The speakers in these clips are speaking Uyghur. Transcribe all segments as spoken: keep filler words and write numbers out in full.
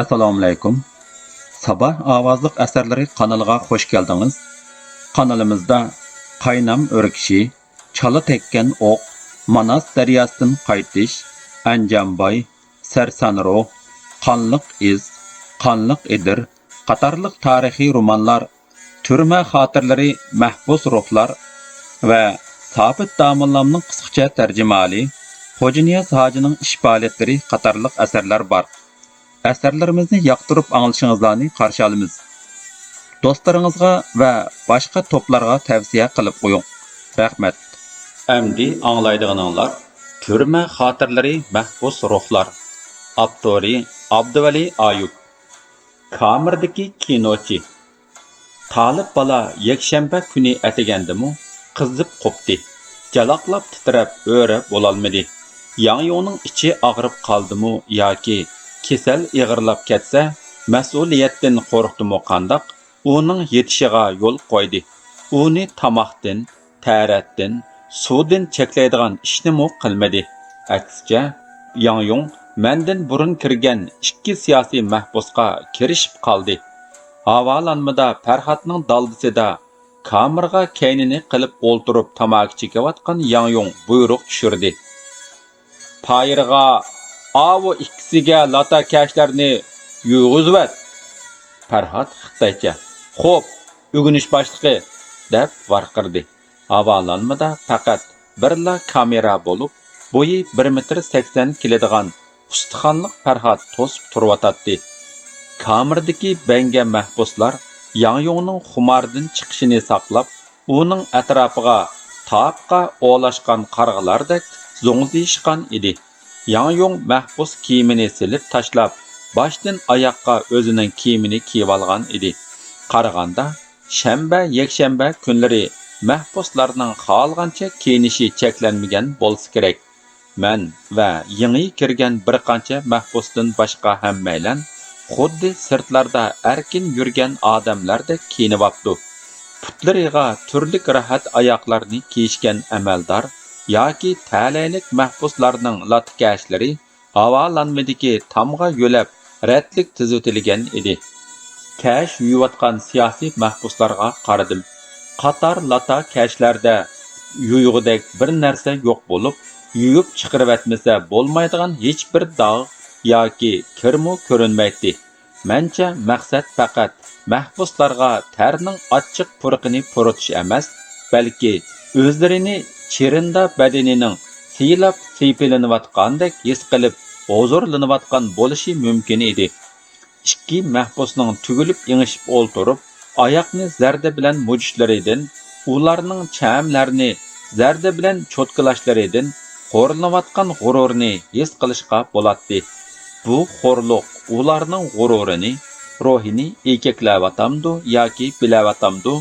ئەسسالامۇئەلەيكۇم. سابا ئاۋازلىق ئەسەرلىرى قانىلىغا خۇش كەلدىڭىز. قانىلىمىزدا قاينام ئۆركىشى، چالا تەگكەن ئوق، ماناس دەرياسىدىن قايتىش، ئەنجانباي، سەرسان روھ، قانلىق ئىز، قانلىق ئېدىر قاتارلىق تارىخىي رومانلار، تۈرمە خاتىرىلىرى، مەھبۇس روھلار ۋە سابىت داموللامنىڭ قىسقىچە تەرجىمىھالى، خوجانىياز ھاجىنىڭ ئىش پائالىيەتلىرى قاتارلىق ئەسەرلەر بار. ئەسەرلىرىمىزنى ياقتۇرۇپ ئاڭلىشىڭىزلارنى قارشى ئالىمىز. دوستلىرىڭىزغا ۋە باشقا توپلارغا تەۋسىيە قىلىپ قويۇڭ. رەھمەت. ئەمدى ئاڭلايدىغىنىڭلار تۈرمە خاتىرىلىرى، مەھبۇس روھلار. ئاپتورى ئابدۇۋەلى ئايۇپ. كامېردىكى كىنوچى. تالىپ بالا يەكشەنبە كۈنى ئەتىگەندىمۇ قىزىپ قوپتى. جالاقلاپ تىترەپ ئۆرە بولالمىدى. ياڭيۇڭنىڭ ئىچى ئاغرىپ قالدىمۇ ياكى كېسەل ئېغىرلاپ كەتسە، مەسئۇلىيەتتىن قورقتىمۇ قانداق، ئۇنىڭ يېتىشىغا يول قويدى. ئۇنى تاماقتىن، تەرەتتىن، سۇدىن چەكلەيدىغان ئىشنىمۇ قىلمىدى. ئەكسىچە، ياڭيۇڭ مەندىن بۇرۇن كىرگەن ئىككى سىياسىي مەھبۇسقا كىرىشىپ قالدى. ھاۋالانمىدا پەرھاتنىڭ دالدىسىدا كامېرغا كەينىنى قىلىپ ئولتۇرۇپ تاماكا چېكىۋاتقان ياڭيۇڭ بۇيرۇق چۈشۈردى. پايىرغا ئاۋۇ ئىككىسىگە لاتا كەشلەرنى يۇيغۇزۇۋەت! پەرھات خىتايچە، خوپ، ئۆگىنىش باشلىقى! دەپ ۋارقىرىدى. ھاۋالانمىدا پەقەت بىرلا كامېرا بولۇپ، بويى بىر مېتىر سەكسەن كېلىدىغان ئۇستىخانلىق پەرھات توسۇپ تۇرۇۋاتاتتى. كامېردىكى بەڭگە مەھبۇسلار ياڭيۇڭنىڭ خۇماردىن چىقىشىنى ساقلاپ، ئۇنىڭ ئەتراپىغا تاپقا ئولاشقان قارغىلاردەك زوڭزىيىشقان ئىدى. ياڭيۇڭ مەھبۇس كىيىمىنى سېلىپ تاشلاپ، باشتىن ئاياققا ئۆزىنىڭ كىيىمىنى كىيىۋالغان ئىدى. قارىغاندا، شەنبە، يەكشەنبە كۈنلىرى مەھبۇسلارنىڭ خالىغانچە كىيىنىشى چەكلەنمىگەن بولسا كېرەك. مەن ۋە يېڭى كىرگەن بىر قانچە مەھبۇستىن باشقا ھەممەيلەن خۇددى سىرتلاردا ئەركىن يۈرگەن ئادەملەردەك كىيىنىۋاپتۇ. پۇتلىرىغا تۈرلۈك راھەت ئاياغلارنى كىيىشكەن ئەمەلدار ياكى تەلەيلىك مەھبۇسلارنىڭ لاتا كەشلىرى ھاۋالانمىدىكى تامغا يۆلەپ رەتلىك تىزىۋېتىلگەن ئىدى. كەش يۇيۇۋاتقان سىياسىي مەھبۇسلارغا قارىدىم. قاتار لاتا كەشلەردە يۇيغۇدەك بىر نەرسە يوق بولۇپ، يۇيۇپ چىقىرىۋەتمىسە بولمايدىغان ھېچبىر داغ ياكى كىرمۇ كۆرۈنمەيتتى. مەنچە مەقسەت پەقەت مەھبۇسلارغا تەرنىڭ ئاچچىق پۇرىقىنى پۇرىتىش ئەمەس، بەلكى ئۆزلىرىنى چېرىندا بەدىنىنىڭ سىيلاپ سىيپىلىنىۋاتقاندەك ھېس قىلىپ ھۇزۇرلىنىۋاتقان بولۇشى مۇمكىن ئىدى. ئىككى مەھبۇسنىڭ تۈگۈلۈپ ئېڭىشىپ ئولتۇرۇپ، ئاياقنى زەردە بىلەن مۇجۇشلىرىدىن، ئۇلارنىڭ چەملەرنى زەردە بىلەن چوتكىلاشلىرىدىن خورلىنىۋاتقان غۇرۇرنى ھېس قىلىشقا بولاتتى. بۇ خورلۇق ئۇلارنىڭ غۇرۇرىنى، روھىنى ئېيكەكلەۋاتامدۇ ياكى بىلەۋاتامدۇ،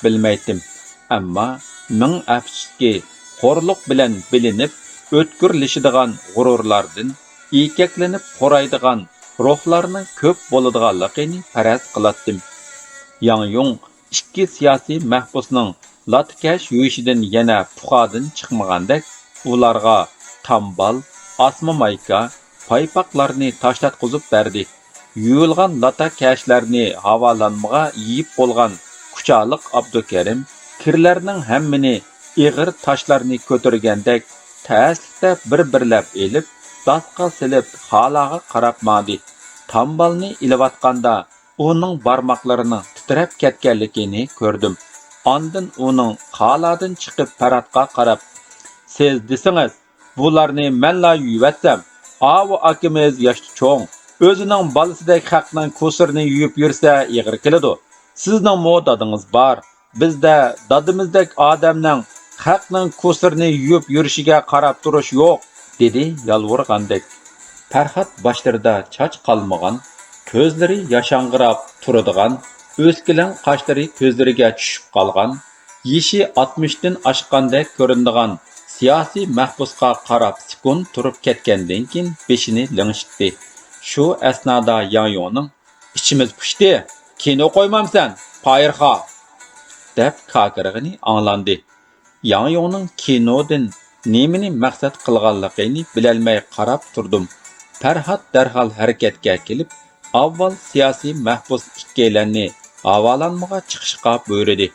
بىلمەيتتىم. ئەمما مىڭ ئەپسۇسكى، خورلۇق بىلەن بىلىنىپ ئۆتكۈرلىشىدىغان غۇرۇرلاردىن ئېيكەكلىنىپ خورايدىغان روھلارنىڭ كۆپ بولىدىغانلىقىنى پەرەز قىلاتتىم. ياڭيۇڭ ئىككى سىياسىي مەھبۇسنىڭ لاتىكەش يۇيۇشىدىن يەنە پۇخادىن چىقمىغاندەك، ئۇلارغا تامبال، ئاسما مايكا، پايپاقلارنى تاشلاتقۇزۇپ بەردى. يۇيۇلغان لاتا كەشلەرنى ھاۋالانمىغا يېيىپ بولغان كۇچالىق ئابدۇكېرىم كىرلەرنىڭ ھەممىنى ئېغىر تاشلارنى كۆتۈرگەندەك تەسلىكتە بىر-بىرلەپ ئېلىپ، داسقا سېلىپ، خالاغا قاراپ ماڭدى. تامبالنى ئېلىۋاتقاندا، ئۇنىڭ بارماقلىرىنىڭ تىترەپ كەتكەنلىكىنى كۆردۈم. ئاندىن ئۇنىڭ خالادىن چىقىپ پەرھاتقا قاراپ، سىز دېسىڭىز، بۇلارنى مەنلا يۇيۇۋەتسەم، ئاۋۇ ئاكىمىز ياشتا چوڭ، ئۆزىنىڭ بالىسىدەك خەقنىڭ كوسىرىنى يۇيۇپ يۈرسە ئېغىر كېلىدۇ. سىزنىڭمۇ دادىڭىز بار. بىزدە دادىمىزدەك ئادەمنىڭ خەقنىڭ كوسىرىنى يۇيۇپ يۈرۈشىگە قاراپ تۇرۇش يوق، دېدى يالۋۇرغاندەك. پەرھات باشلىرىدا چاچ قالمىغان، كۆزلىرى ياشاڭغىراپ تۇرىدىغان، ئۆسكىلەڭ قاشلىرى كۆزلىرىگە چۈشۈپ قالغان، يېشى ئاتمىشتىن ئاشقاندەك كۆرۈنىدىغان سىياسىي مەھبۇسقا قاراپ سۈكۈن تۇرۇپ كەتكەندىن كېيىن بېشىنى لىڭشىتتى. شۇ ئەسنادا ياڭيۇڭنىڭ، ئىچىمىز پۇشتى، كىنو قويمامسەن، پايىرخا؟ دەپ كاكىرىغىنى ئاڭلاندى. ياڭيۇڭنىڭ كىنودىن نېمىنى مەقسەت قىلغانلىقىنى بىلەلمەي قاراپ تۇردۇم. پەرھات دەرھال ھەرىكەتكە كېلىپ، ئاۋۋال سىياسىي مەھبۇس ئىككىيلەننى ھاۋالانمىغا چىقىشقا بۇيرۇدى.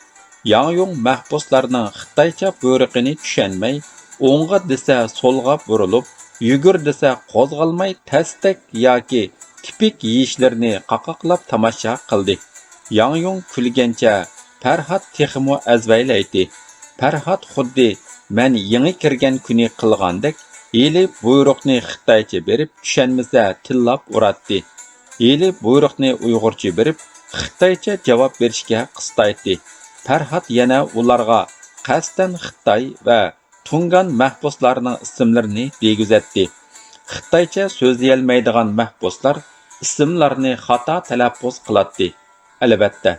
ياڭ يۇڭ مەھبۇسلارنىڭ خىتايچە بۇيرۇقىنى چۈشەنمەي، ئوڭغا دېسە سولغا بۇرۇلۇپ، يۈگۈر دېسە قوزغالماي تەستەك ياكى تىپىك يېيىشلىرىنى قاقاقلاپ تاماشا قىلدى. ياڭ يۇڭ كۈلگەنچە، پەرھات تېخىمۇ ئەزۋەيلەيتتى. پەرھات خۇددى مەن يېڭى كىرگەن كۈنى قىلغاندەك، ھېلى بۇيرۇقنى خىتايچە بېرىپ، چۈشەنمىسە تىللاپ ئۇراتتى. ھېلى بۇيرۇقنى ئۇيغۇرچە بېرىپ، خىتايچە جاۋاب بېرىشكە قىستايتتى. پەرھات يەنە ئۇلارغا قەستەن خىتاي ۋە تۇڭگان مەھبۇسلارنىڭ ئىسىملىرىنى دېگۈزەتتى. خىتايچە سۆزلىيەلمەيدىغان مەھبۇسلار ئىسىملارنى خاتا تەلەپپۇز قىلاتتى. ئەلۋەتتە،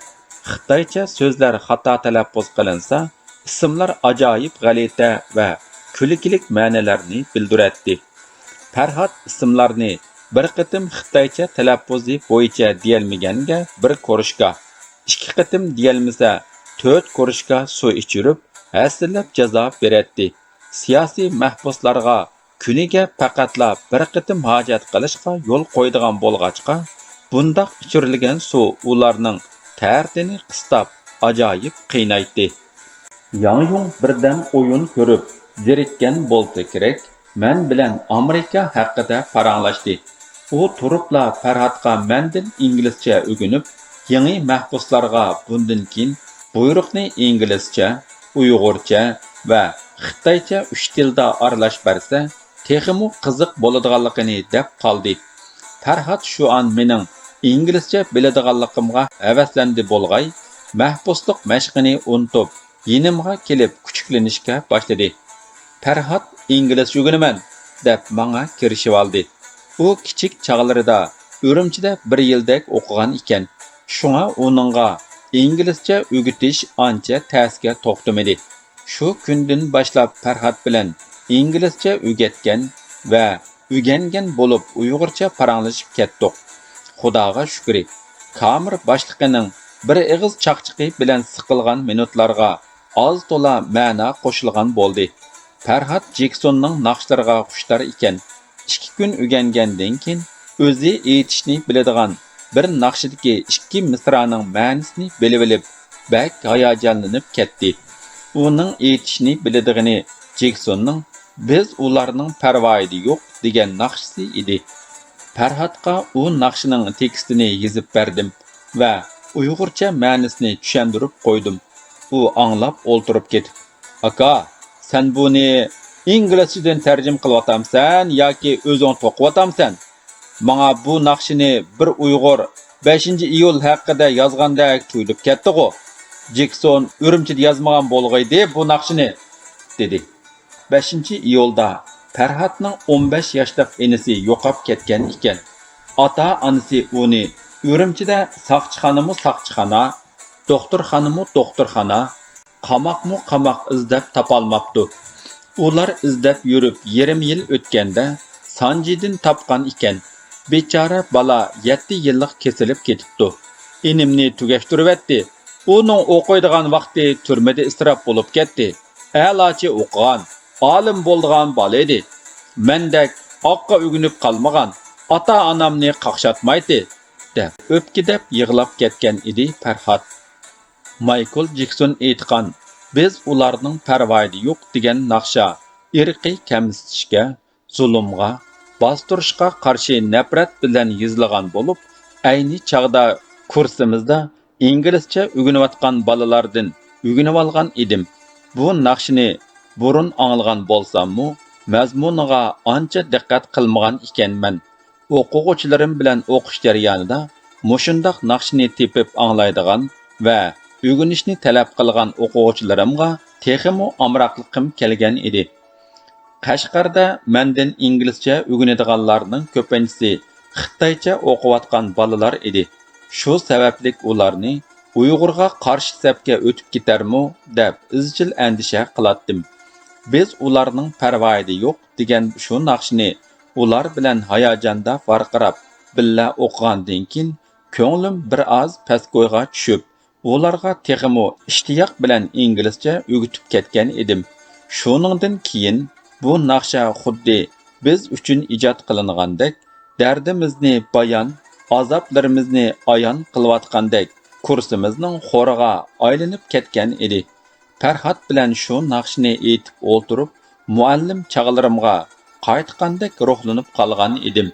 خىتايچە سۆزلەر خاتا تەلەپپۇز قىلىنسا، ئىسىملار ئاجايىپ غەلىتە ۋە كۈلكىلىك مەنىلەرنى بىلدۈرەتتى. پەرھات ئىسىملارنى بىر قېتىم خىتايچە تەلەپپۇزى بويىچە دېيەلمىگەنگە بىر كۇرۇشكا، ئىككى قېتىم دېيەلمىسە تۆت كۇرۇشكا سۇ ئىچۈرۈپ، ھەسسىلەپ جازا بېرەتتى. سىياسىي مەھبۇسلارغا كۈنىگە پەقەتلا بىر قېتىم ھاجەت قىلىشقا يول قويىدىغان بولغاچقا، بۇنداق ئىچۈرۈلگەن سۇ ئۇلارنىڭ تەرىتىنى قىستاپ، ئاجايىپ قىينايتتى. ياڭ يۇڭ بىردەم ئويۇن كۆرۈپ زېرىككەن بولسا كېرەك، مەن بىلەن ئامېرىكا ھەققىدە پاراڭلاشتى. ئۇ تۇرۇپلا پەرھاتقا مەندىن ئىنگلىزچە ئۆگىنىپ، يېڭى مەھبۇسلارغا بۇندىن كېيىن بۇيرۇقنى ئىنگلىزچە، ئۇيغۇرچە ۋە خىتايچە ئۈچ تىلدا ئارىلاش بەرسە، تېخىمۇ قىزىق بولىدىغانلىقىنى دەپ قالدى. پەرھات شۇ ئان مېنىڭ ئىنگلىزچە بىلىدىغانلىقىمغا ھەۋەسلەندى بولغاي، مەھبۇسلۇق مەشقىنى ئۇنتۇپ، يېنىمغا كېلىپ كۈچۈكلىنىشكە باشلىدى. پەرھات ئىنگلىزچە ئۆگىنىمەن، دەپ ماڭا كىرىشىۋالدى. ئۇ كىچىك چاغلىرىدا ئۈرۈمچىدە بىر يىلدەك ئوقۇغان ئىكەن. شۇڭا ئۇنىڭغا ئىنگلىزچە ئۆگىتىش ئانچە تەسكە توختىمىدى. شۇ كۈندىن باشلاپ پەرھات بىلەن ئىنگلىزچە ئۆگەتكەن ۋە ئۆگەنگەن بولۇپ، ئۇيغۇرچە پاراڭلىشىپ كەتتۇق. خۇداغا شۈكرى، كامېر باشلىقىنىڭ بىر ئېغىز چاقچىقى بىلەن سىقىلغان مىنۇتلارغا ئاز-تولا مەنە قوشۇلغان بولدى. پەرھات جېكسوننىڭ ناخشىلىرىغا خۇشتار ئىكەن. ئىككى كۈن ئۆگەنگەندىن كېيىن، ئۆزى ئېيتىشنى بىلىدىغان بىر ناخشىدىكى ئىككى مىسرانىڭ مەنىسىنى بىلىۋېلىپ، بەك ھاياجانلىنىپ كەتتى. ئۇنىڭ ئېيتىشنى بىلىدىغىنى جېكسوننىڭ «بىز ئۇلارنىڭ پەرۋايىدا يوق» دېگەن ناخشىسى ئىدى. پەرھاتقا ئۇ ناخشىنىڭ تېكىستىنى يېزىپ بەردىم ۋە ئۇيغۇرچە مەنىسىنى چۈشەندۈرۈپ قويدۇم. ئۇ ئاڭلاپ ئولتۇرۇپ كېتىپ، «ئاكا، سەن بۇنى ئىنگلىزچىدىن تەرجىمە قىلىۋاتامسەن ياكى ئۆزۈڭ توقۇۋاتامسەن؟ ماڭا بۇ ناخشىنى بىر ئۇيغۇر بەشىنچى ئىيۇل ھەققىدە يازغاندەك تۇيۇلۇپ كەتتىغۇ. جېكسون ئۈرۈمچىدە يازمىغان بولغىيدى بۇ ناخشىنى»، دېدى. بەشىنچى ئىيۇلدا پەرھاتنىڭ ئون بەش ياشلىق ئىنىسى يوقاپ كەتكەن ئىكەن. ئاتا-ئانىسى ئۇنى ئۈرۈمچىدە ساقچىخانىمۇ ساقچىخانا، دوختۇرخانىمۇ دوختۇرخانا، قاماقمۇ قاماق ئىزدەپ تاپالماپتۇ. ئۇلار ئىزدەپ يۈرۈپ يېرىم يىل ئۆتكەندە سانجىدىن تاپقان ئىكەن. بىچارە بالا يەتتە يىللىق كېسىلىپ كېتىپتۇ. ئىنىمنى تۈگەشتۈرۈۋەتتى. ئۇنىڭ ئوقۇيدىغان ۋاقتى تۈرمىدە ئىسراپ بولۇپ كەتتى. ئەلاچى ئوقۇغان، ئالىم بولىدىغان بالا ئىدى. مەندەك ئاققا ئۆگىنىپ قالمىغان، ئاتا-ئانامنى قاقشاتمايتتى، دەپ ئۆپكىدەپ يىغلاپ كەتكەن ئىدى پەرھات. مايكل جېكسون ئېيتقان «بىز ئۇلارنىڭ پەرۋايىدا يوق» دېگەن ناخشا ئىرقىي كەمسىتىشكە، زۇلۇمغا، باستۇرۇشقا قارشى نەپرەت بىلەن يېزىلغان بولۇپ، ئەينى چاغدا كۇرسىمىزدا ئىنگلىزچە ئۆگىنىۋاتقان بالىلاردىن ئۆگىنىۋالغان ئىدىم. بۇ ناخشىنى بۇرۇن ئاڭلىغان بولساممۇ، مەزمۇنىغا ئانچە دىققەت قىلمىغان ئىكەنمەن. ئوقۇغۇچىلىرىم بىلەن ئوقۇش جەريانىدا مۇشۇنداق ناخشىنى تېپىپ ئاڭلايدىغان ۋە ئۆگىنىشنى تەلەپ قىلغان ئوقۇغۇچىلىرىمغا تېخىمۇ ئامراقلىقىم كەلگەن ئىدى. قەشقەردە مەندىن ئىنگلىزچە ئۆگىنىدىغانلارنىڭ كۆپىنچىسى خىتايچە ئوقۇۋاتقان بالىلار ئىدى. شۇ سەۋەبلىك ئۇلارنى «ئۇيغۇرغا قارشى سەپكە ئۆتۈپ كېتەرمۇ؟» دەپ ئىزچىل ئەندىشە قىلاتتىم. «بىز ئۇلارنىڭ پەرۋايىدا يوق» دېگەن شۇ ناخشىنى ئۇلار بىلەن ھاياجاندا ۋارقىراپ بىللە ئوقۇغاندىن كېيىن، كۆڭلۈم بىر ئاز پەسكويغا چۈشۈپ، ئۇلارغا تېخىمۇ ئىشتىياق بىلەن ئىنگلىزچە ئۆگىتىپ كەتكەن ئىدىم. شۇنىڭدىن كېيىن بۇ ناخشا خۇددى بىز ئۈچۈن ئىجاد قىلىنغاندەك، دەردىمىزنى بايان، ئازابلىرىمىزنى ئايان قىلىۋاتقاندەك كۇرسىمىزنىڭ خورىغا ئايلىنىپ كەتكەن ئىدى. پەرھات بىلەن شۇ ناخشىنى ئېيتىپ ئولتۇرۇپ، مۇئەللىم چاغلىرىمغا قايتقاندەك روھلىنىپ قالغان ئىدىم.